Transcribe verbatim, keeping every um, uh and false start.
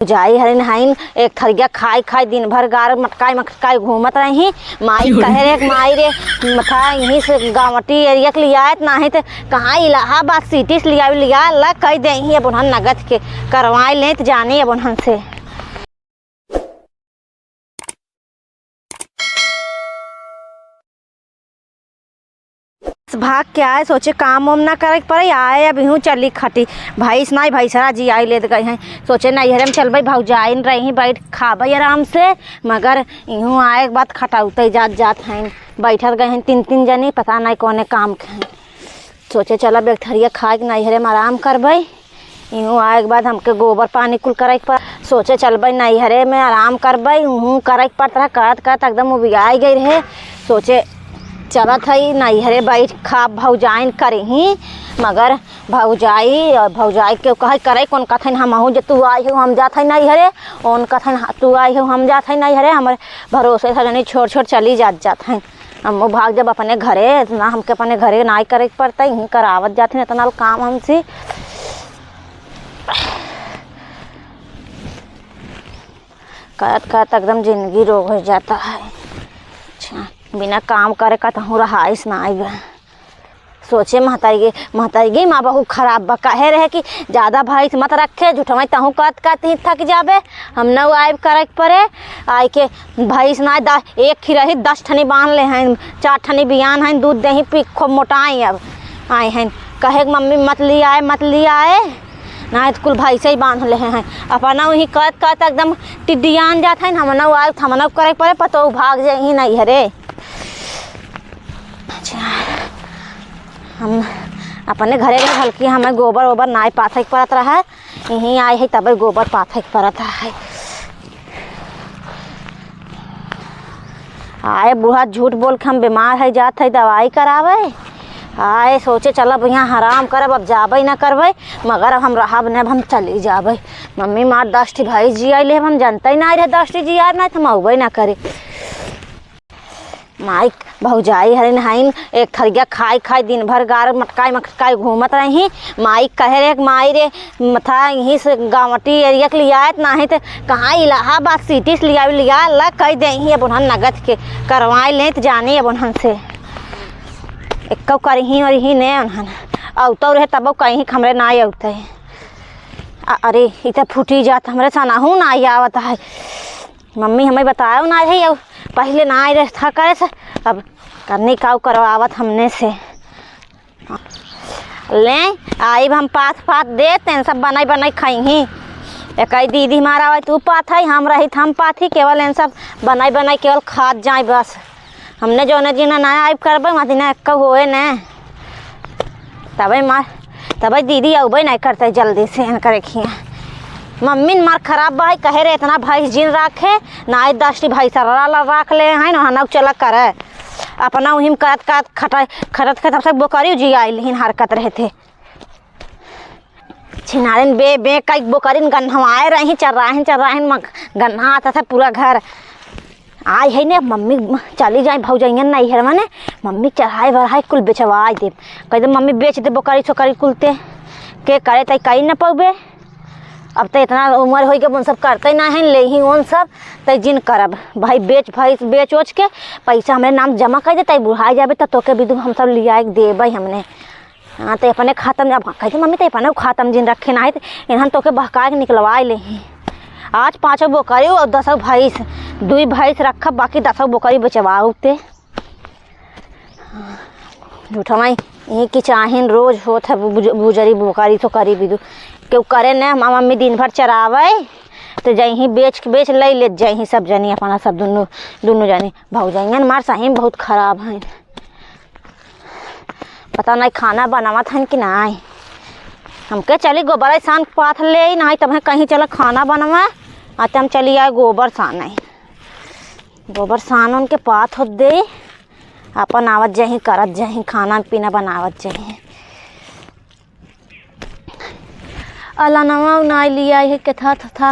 जाई हरिन हइन, एक थरिया खाई खाई दिन भर गार मटकाई मटकाई घूमत रही। माई कहे रे, माई रे, मथा यहीं से गाँवटी एरिया के लियाए, नाहीं त कहाँ इलाहाबाद सिटी से लियावे, लिया ला कह देही अब उन्हन नगद के करवाए लें त जानी अब उन्हन से। भाग के आए, सोचे काम वाम ना करे के पड़े, आए अब इहूँ चली खटी। भैंस नाई, भैंसरा जियाई लेत गए हैं। सोचे नैहरे में चलबे, भौजाइन रही, बैठ खाबे आराम से, मगर इहूँ आए के बाद खटौते जात जात हैं, बैठत गए हैं तीन तीन जनी, पता नहीं कौने काम के हैं। सोचे चलब एक थरिया खाए के नैहरे में आराम करबे। इहूँ आए के बाद हमके गोबर पानी कुल करे के पड़। सोचे चलबे नैहरे में आराम करबे, उहूँ करे के पड़त रहा, करत करत एकदम उबियाई गई रहे। सोचे चलत हई नैहरे बैठ खा भौजाइन करही, मगर भौजाई और भौजाई के कहे करे कौन कथन, हमहूँ जे तू आई हो हम जात हई नैहरे, उन कथन तू आई हो हम जात हई नैहरे, हमरे भरोसे से जनी छोड़ छोड़ चली जात जात हैं। हम भाग जब अपने घरे, इतना हमके अपने घरे नाई करे के पड़ता, यहीं करावत जात हैं इतना काम हमसे। करत करत एकदम जिंदगी रोग हो जाता है। अच्छा, बिना काम करे कतहूँ रहाइश नाई बा। सोचे महतारी गे, महतारी गे माँ बहुत खराब बा, कहे रहे कि ज्यादा भैंस मत रखे, झूठवा तहूँ कहत कहत ही थक जाबे। हम न आइब करे के पड़े, आई के भैंस ना द-, एक ही रही, दस ठनी बांध ले हैं, चार ठनी बियान हैं, दूध देही पी खूब मोटाई। अब आए हैं कहे कि मम्मी मत लियाए, मत लियाए, ना तो कुल भैंसे ही बांध ले हैं। अपना वही कहत कहत एकदम टिड्डियान जात हैं, हम न आइब, हम न करे के पड़े, पतो भाग जाही नैहरे। अच्छा, हम अपने घरे रहे, बल्कि हमें गोबर ओबर नाई पाथे के पड़त रहा, यहीं आए है तबे गोबर पाथे के पड़त रहा है। आए बूढ़ा झूठ बोल के हम बीमार है, जात है दवाई करावे। आए सोचे चलब यहाँ आराम करब, अब जाबे ना करबे, मगर अब हम रहब न, अब हम चली जाबे। मम्मी मार दस ठी भैंस जियाई ले, हम जनते ना रहे दस ठी जियाब ना, तो हम अउबे ना करे। माई भौजाई हरिन हइन, एक थरिया खाई खाई दिन भर गार मटकाई मटकाई घूमत रही। माई कहे रे, माई रे, मथा यहीं से गाँवटी एरिया के लियाए, नाहीं त कहाँ इलाहाबाद सिटी से लियावे, लिया ला कह देही अब उन्हन नगद के करवाए लें त जानी अब उन्हन से। एक्को करही और ही ने उन्हन अउतौ रहे तबो कहीं हमरे ना अउते। अ-, अरे, ई त फूटी जात, हमरे सनाहू ना आवत है। मम्मी हमें बतायो ना रही, अब पहिले ना आए रहे था करे से, अब करनी काऊ करवावत हमने से। ले आइब हम पाथ पाथ दे, तेन सब बनाई बनाई खइही। एकई दीदी हमारा आवे तू पाथ है, हम रही हम पाथी, केवल इन सब बनाई बनाई केवल खात जाए बस। हमने जौने दिन ना आइब करबे, वहाँ दिन एक्का होए ने। तबे मार, तबे दीदी अउबे नहीं करते जल्दी से, इनकर रखिए। मम्मी न मार खराब भाई कहे रे, इतना भैंस जिन राखे, ना आए दस ठी भैंस रा-, रा-, राख ले हैं, वहाँ नौ चला करे। अपना उहिम करत करत खटा-, खटत खटत सब बोकरी जी आइल हिन हरकत रहते। छिनारिन बे, बे कई बोकरिन गन्हवाए रही, चर्राहिन, चर्राहिन म गन्हात है पूरा घर। आई है ने, मम्मी चली जाए भौजइयन नैहर में ने, मम्मी चढ़ाए बढ़ाए कुल बेचवाए दे। कह दे, "मम्मी बेच दे बोकरी छोकरी कुल ते, के करे तई कई न पउबे।" अब तो इतना उम्र होई के उन सब करते ना हैं, ले ही उन सब, तई जिन करब। भाई बेच, भैंस बेच ओच के पैसा हमरे नाम जमा कर दे, तई बुढ़ाए जाबे त तोके भी हम सब लियाए के देबे हमने। हाँ, तो अपने खाता में, अब कहते, "मम्मी, तो अपने खाता में जिन रखे ना है, तो इन्हन तोके बहका के निकलवाए ले ही।" आज पाँचों बोकरी और दसों भैंस, दुई भैंस रखब, बाकी दसों बोकरी बेचवाऊ ते। झूठा माई, यही की चाहिन रोज होत है, बुज-, बुजरी बोकरी तो करी बिदु। केहू करे न, हमार मम्मी दिन भर चरावे, तो जइही बेच, बेच ले लेत जइही सब जनी अपना, सब दुनू, दुनू जनी। भौजइयन मार सही में बहुत खराब हैं। पता नहीं खाना बनावत हन कि नाई। हमके चली गोबर सान पाथ ले, नाई तब कहीं चला खाना बनवा। आ त हम चली आए गोबर साने। गोबर सान उनके पाथ होत दे, अपन आवत जाही, करत जाही, खाना पीना बनावत जाही। अलनवा नाई लिया है, केथा थथा